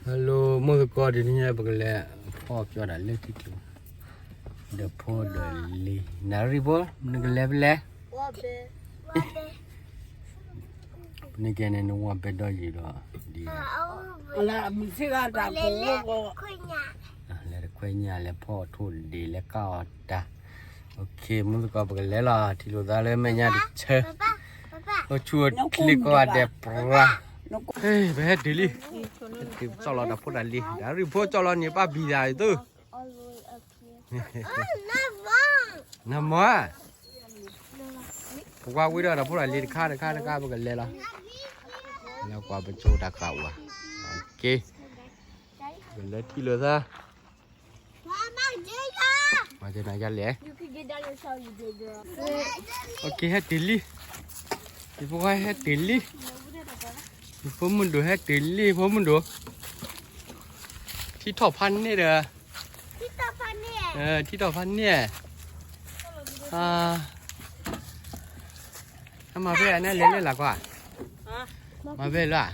ဟဲလိ မုၢ်သကိး တနံၤညါပကလဲၤဖီၣ်ကၠီဒၣ်လၢထံကျိ ဒီးဖိဒီးလံၤ နၢ်ရံၣ်ဖိ နကလဲၤဖဲလဲၣ်. နကဲန့ၣ် နဝၢ်ဘဲဒီယံာ်ဒီး ဒ် လဲၤတခွဲညၣ် လဲၤဖီၣ်ထိၣ်ဒံးလဲၤကၢ်အီၣ်တၢ်. မုၢ်သကိး ပကလဲၤလီၤ ထံလိာ်သးလၢမဲာ်ညါတဆၢ အိၣ်ဆူၣ်အိၣ်ချ့ကိးဂၤဒဲးပြး. ပဟဲတုၤလံ ကၠီၣ်လီၤတၢ်ဖိတၢ်လံၤ ဒီးရံၣ်ဖိကၠီၣ်လီၤန့ၣ် ပၢ်ဘံသးအံၤသု နမ့ၢ် ပကွၢ်ဝံၤဒီးတၢ်ဖိတၢ်လံၤတခါတခါတခါ ပကလဲၤလီၤ. လဲၤကွၢ်ပကၠိတၢ်ဃာ်ဝဲ ကလဲၤထံလိာ်သး မၤကနၤယလဲၣ်. ဟဲတုၤလံ ယဖိခွါဟဲတုၤလံ ယဖိမုၣ်ဒိၣ်ဟဲတုၤလံ ဖိမုၣ်ဒိၣ် ထံထီၣ်ဖးန့ၣ်ဒီး ထံထီၣ်ဖးန့ၣ် အမၤဖဲအန့ၣ်လဲၤလဲၤလၢ်ကွၢ် မၤဖဲလၢ်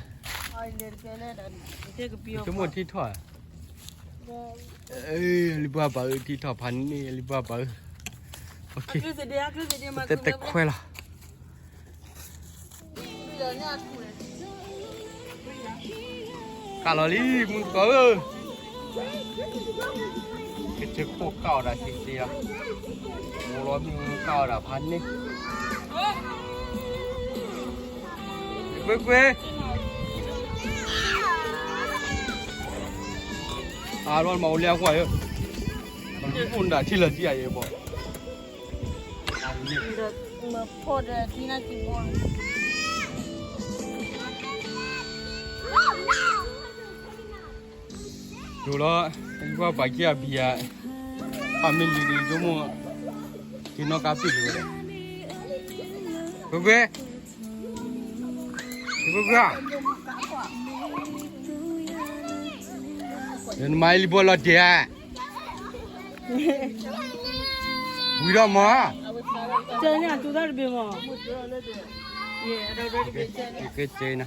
ဆိကမိၣ်ထံထီၣ် လံပှၢ်ပာ်အၢ ထံထီၣ်ဖးန့ၣ် လံပှၢ်ပာ်အၢ တဲတဲခွဲလီၤ ကၢ်လီၤလံ မုၢ်သကိးဧၢ ကစၢၢ်ခိၣ်ကၢ်အီၣ်ဒၣ်စ့စ့လီၤ မိၢ်လီၤမုၢ်ကၢ်အီၣ်ဒၣ်ဖးန့ၣ် ကွ့ကွ့ အါလီၤမၤအိၣ်လၢအကွၢ်ဧၢ မူၢ်နၢ်ထံလၢာ်ထံအံၤဘၣ် ဒိၣ်လီၤ ပှၤပာ်က့ၤအဘံယၤ ဖးမ့ၢ်လံၤဒ်ဆိကမိၣ် က့ၤနီၣ်ကါပ့ၢ်လၢၤဝဲဒၣ် ကွ့ကွ့ ကွ့ကွ့ နမၤအံၤလံဘိလီၤတဲာ် ဝံၤဒီးမၤ ကဲန့ၣ် အတူၢ်သၣ်တဘ့ၣ်မး ကဲကဲနၤ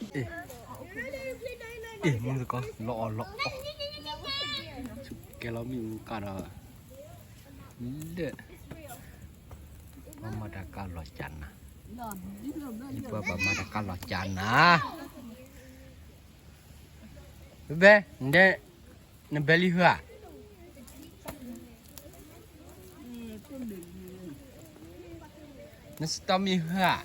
အ့ၣ် မုၢ်သကိး လီၤအီၣ်လီၤအီၣ် ကဲလီၤမ့ၣ်အူကၣ်ဒီး လၢ ပှၤမၤတၢ်ကၢ်လီၤကၢ်နၤ လံပှၢ်ပာ်မၤတၢ်ကၢ်လီၤကၢ်နၤ ဘဲ နဘဲလံဟၢဧါ နစတမံဟၢဧါ ဆ့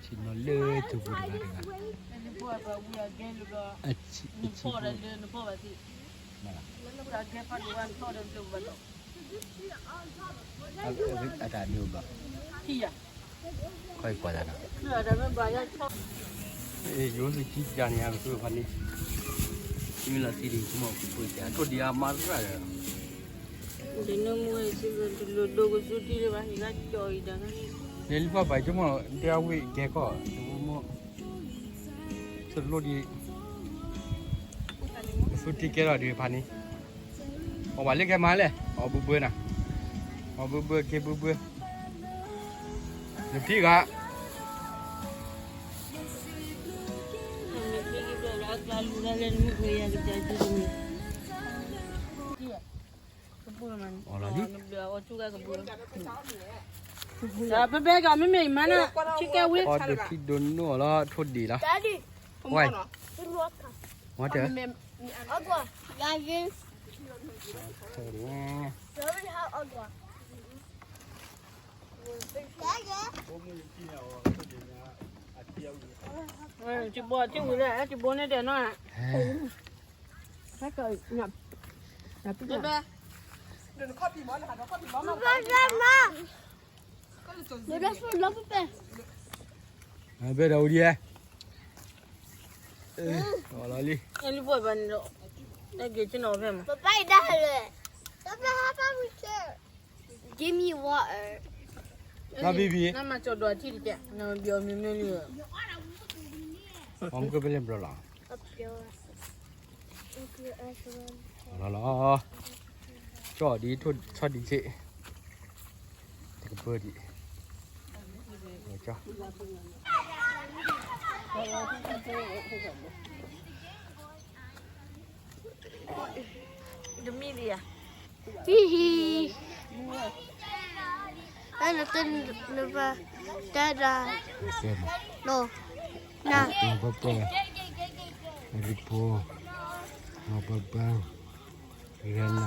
ၣ်နီၤလၢထူပူၤတဂၤတဂၤ အဆံ အတၢ်ဒိဘၣ် ခီၣ်အံၤကွၢ်တၢ်နီၤ ယိၤစ့ၢ်ကီးန့ၣ် အကသူၣ်ဖးန့ၣ် မ့ၢ်လီၤသံဒံး ကမီၤကပၢၢ်ကၢ် ထိၣ်ဒံးအမါရၣ်ဒီး တနၢမူဝဲစ့ၢ်ကီး တလိၣ်ဒိကသူထံလၢၤဘၣ် ဟံၣ်ကၢ်ကၠီအံၤတၢ်န့ၣ် လၢလံပှၢ်ပာ်ကမီၤ တဲအဝံၣ်ကဲကီၢ် တမူမီၢ် ဆိလိၣ်ဒံး ကသူထံကဲထီၣ်ဒံးဖးန့ၣ် အီၣ်ဘၣ်လၢကဲမၤလဲၣ် အီၣ်ဘၢဘၢနၤ အီၣ်ဘၢဘၢက့ၤဘၢဘၢ နထံဂၤ အီၣ်လီၤလံ ဘဲဘဲကမ့မ့ၢ်မၤနၤ ထံကဲဝံၤ အီၣ်ဒိၣ်ထံဒိၣ်နိအီၤလီၤ ထိၣ်ဒံးလီၤ ဝဲ ဝဲတၢ် တဘိထံဝံၤလၢ တဘိန့ၣ်တဲနီၤ ဘဲ ဘဲဒီးဝံၤဒီး အီၣ်လီၤလံ အဲလံဘိဘၣ်န့ၣ်ဒီး အဲက့ၤဆ့ၣ်နီၤဖဲမး ပပၢ်အံၤဒၣ်လဲၣ် ပပၢ်ဟးပၢ်ဝံၤဆ့ Give me water နဘံဘံ နမၤကၠီဒွးထံတကဲ နဘံအီၤမ့ၢ်မ့ၢ်လံ အမကပလဲဘျီလီၤ လီၤလီၤ ကၠီဒ်ထိၣ်ဆီဒံးဆ့ တကပၢဒံး တမံၤလံဧါ. ဟံၣ်ဟံၣ်, အဲၣ်နတဲနဘၣ်, တဲဒၣ်, နီၢ်, နၢ်, နီၢ်ပၢပၢ, အရံဖိ, နီၢ်ပၢပၢ, ရနၤ,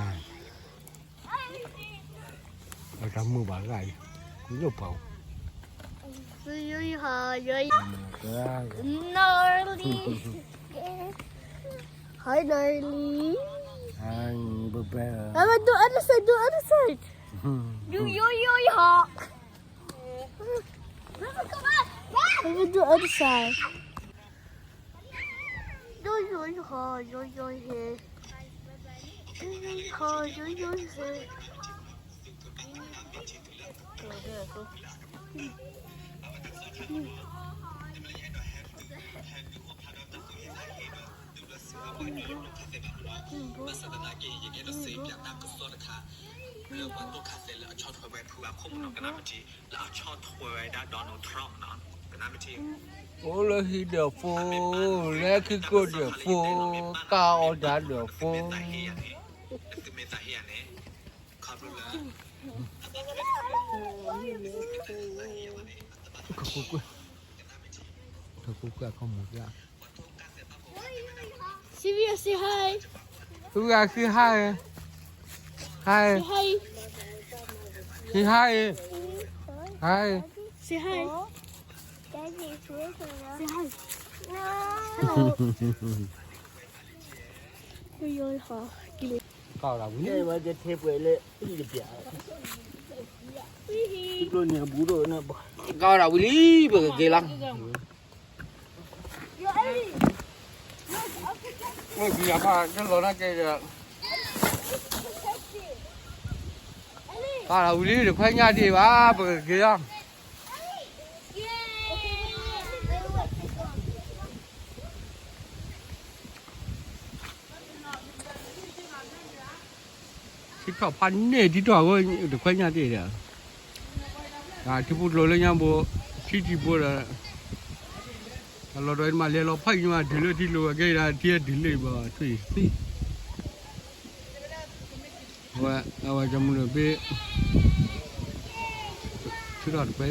အတၢ်မုာ်ဘၣ်ဂၤအံၤ, လၢပှၤ, ယိယိဟီ, ယိယိ, Gnarly. Hi, Gnarly. Hi, Bebe. Bebe, do other side, do other side. Do yo yo yo. Bebe, do other side. Yo yo yo, yo yo he. Yo yo yo, yo yo he. အိၣ်လၢဟံၣ်ဒီးဖိ, လၢခံကိးဒီးဖိ, ကၢ်အီၣ်တၢ်ဒီးဖိ, ကွၢ်ကွၢ်ကွၢ်, ကွၢ်ကွၢ်ကွၢ်, အခီမူၤ, Sylvia, say hi. Hi, say hi. Hi. Say hi. Hi. Say hi. Say hi. Hello. ကီၢ်ရၣ်ဝံၤလံ, ကီၢ်ရၣ်ဝံၤလံ ပကက့ၤလီၤ. အိၣ်ဘံယၤဖး တလီၤနာ်က့ဒီး, ကီၢ်ရၣ်ဝံၤလံ တခွဲညါဒံးဘၣ် ပကက့ၤလီၤ. ထံထီၣ်ဖးန့ၢ် ထံထီၣ်အဂီၢ် တခွဲညါတ့ၢ်ဒီး, ထံဖိကျိၤလၢညါဘိ, ထံထံဘိဒီး, အလီၤဒီးမၤလဲၤလီၤဖးအံၤမး တုၤလၢထံလိၤအကဲဒၣ် ထံအတုၤလၢဘၣ် ထွံၣ်သံ, အဝဲ, အဝဲကမုၢ်လၢဘ့ၣ်, ထံထီၣ်တခွဲ